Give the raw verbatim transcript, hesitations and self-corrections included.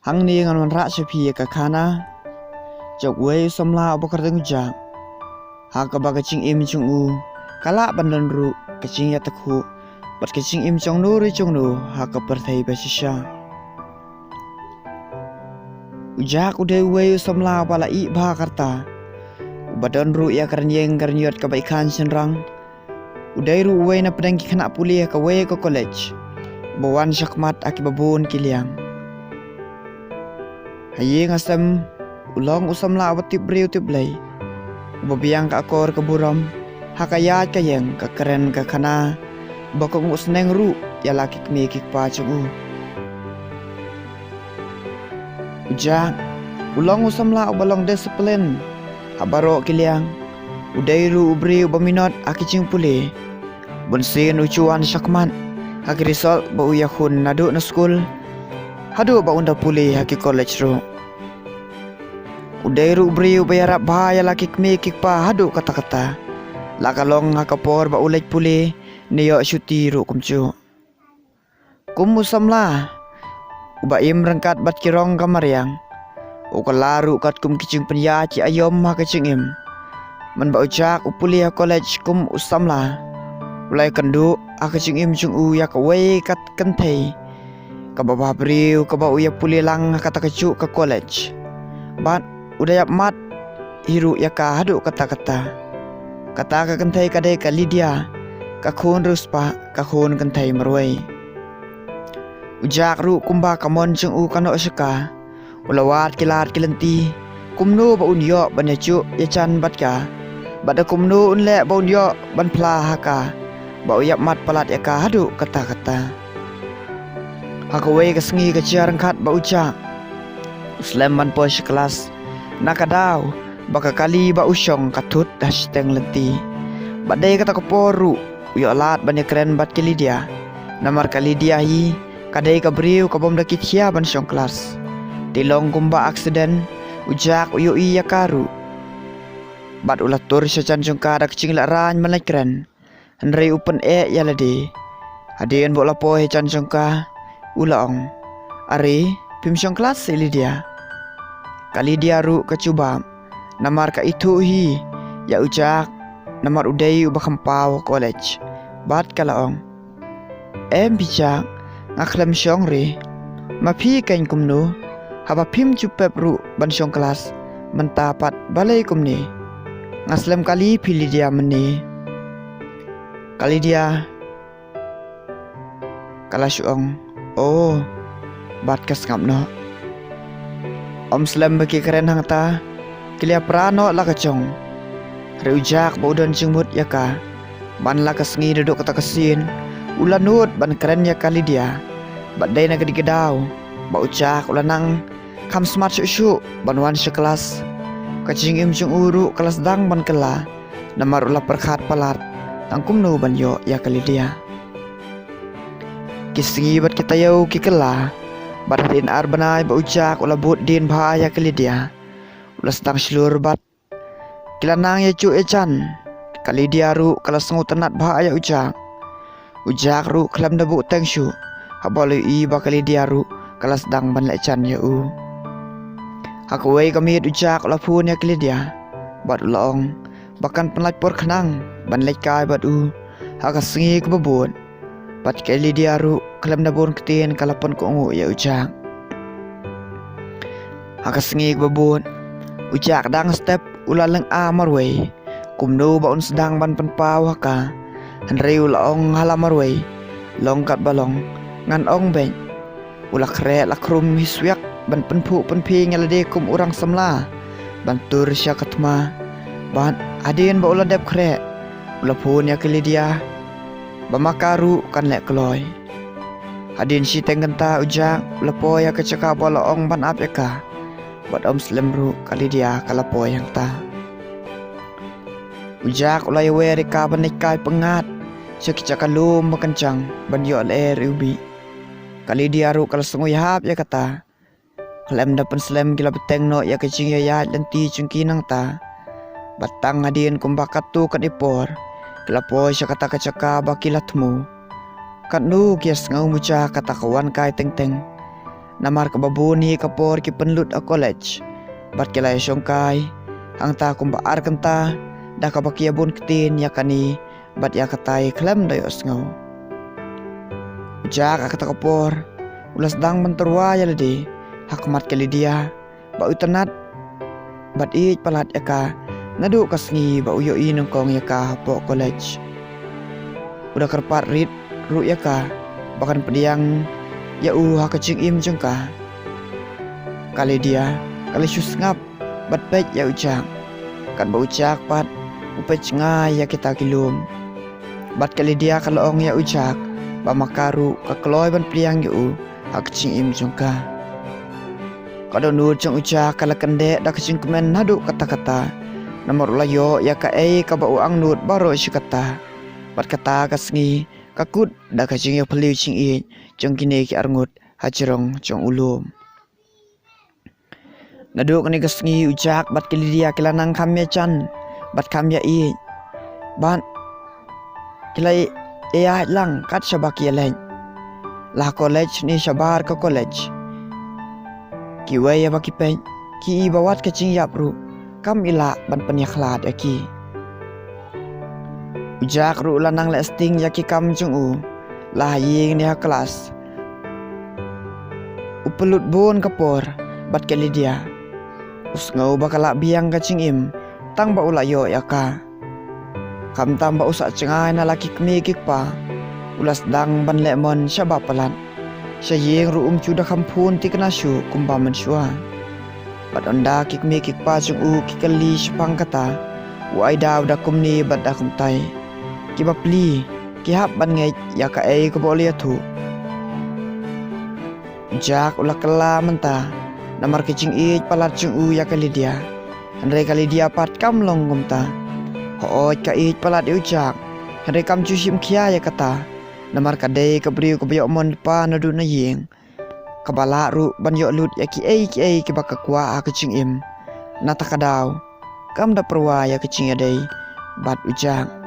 Hangne ngan wanrah sha phi ïa ka khana jong uwei u samla uba kyrteng u Jack, ha kaba ka jingim jong u ka lah ban don ruh ka jingïatakhuh bad ka jingim jong no re jong no ha ka pyrthei ba shisha. U Jack u dei uwei u samla uba la ïeh bha ka rta, uba don ruh ïa ka rynïeng ka rynïot kaba i khan shynrang. U dei ruh uwei na pdeng ki khynnah pule ha kawei ka college uba wan shakhmat ha kiba bun ki liang. Ha ïing ha sem u long u samla uba tip briew tip Blei, uba biang ka akor ka burom ha ka ïaid ka ïeng, ka kren ka khana, uba kohnguh sneng ruh ïa la ki kmie ki kpa jong u. U Jack u long u samla uba long discipline ha baroh ki liang. U dei ruh u briew uba minot ha ki jingpule. Bunsien u ju wan shakhmat ha ki result ba u ïakhun, naduh na skul haduh ba un da pule ha ki college ruh. U dei ruh u briew uba ïarap bha ïa la ki kmie ki kpa haduh katta katta, la ka long ha ka por ba u leit pule ne ïoh shuti ruh kumjuh. Kum u samla uba im ryngkat bad ki rong ka mariang, u kylla ruh katkum ki jingpynïaid ki aïom ha ka jingim. Mynba u Jack u pule ha college kum u samla, u la ïakynduh ha ka jingim jong u ïa kawei ka kynthei kaba bhabriew kaba u ïapule lang ha kata kajuh ka college, bad u da ïapmat hi ruh ïa ka haduh katta katta. Kata ka kynthei ka dei ka Lydia, ka khun riewspah, ka khun kynthei marwei. U Jack ruh kumba ka mon jong u ka noh sha ka, u la wad ki lad ki lynti kumno ba un ïoh ban ïajuh ïajan bad ka, bad da kumno un leh ba un ïoh ban phla ha ka ba u ïapmat palat ïa ka haduh katta katta. Ha kawei ka sngi ka jia ryngkat ba u Jack u slem ban poi sha klas, na ka daw ba ka kali ba u shong ka thut ha shiteng lynti. Bad dei kata ka por ruh u ïoh lad ban ïakren bad ka Lydia. Namar ka Lydia hi ka dei ka briew ka bym da kit khia ban shong klas. Te long kumba accident u Jack u ïohi ïa ka ruh, bad u la tur sha jan jong ka da ka jinglehrain ban leit kren. Hynrei u pyneh ïa lade. Hadien ba u la poi ha jan jong ka, u la ong, "Are, phim shong klas hi Lydia?" Ka Lydia ruh ka jubab, namar ka ithuh hi ïa u Jack, namar u dei uba kham paw ha college. Bad ka la ong, "Em phi Jack, nga khlem shong re. Ma phi keiñ kumno, haba phim ju pep ruh ban shong klas, mynta pat balei kumne? Nga slem kali phi Lydia mynne." Ka Lydia ka la shu ong, "Oh," bad ka sngap noh. Ym slem ba ki kren hangta, ki la ïapra noh la ka jong. Hynrei u Jack ba u don jingmut ïa ka, man la ka sngi naduh kata ka sien u la nud ban kren ïa ka Lydia. Bad dei na kane ka daw ba u Jack u la nang kham smat shuh shuh ban wan sha klas. Ka jingim jong u ruh ka la sdang ban kylla, namar u la pyrkhat palat tang kumno ban ïoh ïa ka Lydia. Ki sngi bad ki taïew ki kylla, bad hadien ar bnai ba u Jack u la bud dien bha ïa ka Lydia. U la sdang shlur bad ki la nang ïajuh ïajan. Ka Lydia ruh ka la sngewtynnat bha ïa u Jack. U Jack ruh khlem da buhteng shuh haba u la ïohi ba ka Lydia ruh ka la sdang ban leh jan ïa u. Ha kawei ka miet u Jack u la phone ïa ka Lydia bad u la ong ba kan pynlait por khnang ban leit kai bad u ha ka sngi kaba bud. Bad ka Lydia ruh khlem da bun ktien ka la pynkohnguh ïa u Jack. Ha ka sngi kaba bud u Jack dang step u la lynga marwei kumno ba un sdang ban pynpaw ha ka. Hynrei u la ong ha la marwei, "Long katba long, ngan ong beit." U la khreh la khrum hi swiak ban pynphuh pynphieng ïa lade kum u rang samla ban tur sha ka thma. Bad hadien ba u la dep khreh, u la phone ïa ka Lydia ba ma ka ruh kan leh kloi. Hadien shiteng kynta u Jack u la poi ha ka jaka ba la ong ban ap ïa ka. Bad ym slem ruh ka Lydia ka la poi hangta. U Jack u la ïawer ïa ka ban leit kai pyngngad sha ki jaka lum ba kynjang ban ïoh lyer ïa u bih. Ka Lydia ruh ka la sngewhap ïa kata. Khlem da pynslem ki la bteng noh ïa ka jingïaid lynti jong ki nangta. Bad tang hadien kumba katto katne por ki la poi sha kata ka jaka ba ki la thmu. Katno ki ïasngew muja kata ka wan kai teng teng. Namar kaba bun hi ka por ki pynlut ha college bad ki la ïashongkai, hangta kumba ar kynta da kaba ki ïabun ktien ïa kane bad ïa katai khlem da ïohsngew. U Jack ha kata ka por u la sdang ban tyrwa ïa lade ha khmat ka Lydia, ba u itynnad bad ïeit palat ïa ka naduh ka sngi ba u ïohi nyngkong ïa ka hapoh college. U da kyrpad rit ruh ïa ka ba kan pdiang ïa u ha ka jingim jong ka. Ka Lydia ka la shu sngap bad peit ïa u Jack, katba u Jack pat u peit jngai ïa kita ki lum. Bad ka Lydia ka la ong ïa u Jack ba ma ka ruh ka kloi ban pdiang ïa u ha ka jingim jong ka. Ka dohnud jong u Jack ka la kyndeh da ka jingkmen naduh katta katta, namar u la ïoh ïa kaei kaba u angnud baroh shi katta. Bad kata ka sngi ka kut da ka jingïaphylliew jingïeit jong kine ki arngut ha jrong jong u lum. Naduh kane ka sngi u Jack bad ka Lydia ki la nang kham ïajan bad kham ïaieit bad ki la ïaid lang kat shaba ki ïaleit. La college ne shabar ka college, kiwei haba ki peit ki i ba wat ka jingïap ruh kam i lah ban pynïakhlad ïa ki. U Jack ruh u la nang leh sting ïa ki kam jong u, la ha ïing ne ha klas. U pynlut bun ka por bad ka Lydia. U sngew ba ka lah biang ka jingim tang ba u la ïoh ïa ka. Khamtam ba u sah jngai na la ki kmie ki kpa, u la sdang ban leh mon shaba palat. Sha ïing ruh um ju da kham phone thikna shuh kumba mynshuwa. Bad ynda ki kmie ki kpa jong u ki kylli shaphang kata, u ai daw da kumne bad da kumtai. Ki bapli ki hap ban ngeit ïa kaei kaba u la ïathuh. U Jack u la kylla mynta namar ka jingïeit palat jong u ïa ka Lydia. Hynrei ka Lydia pat kam long kumta. Hooid ka ïeit palat ïa u Jack, hynrei kam ju shim khia ïa kata. Namar ka dei ka briew kaba ïoh mon lypa naduh na ïing, kaba lah ruh ban ïoh lut ïa kiei kiei kiba ka kwah ha ka jingim. Nata ka daw kam da pyrwa ïa ka jingïadei bad u Jack.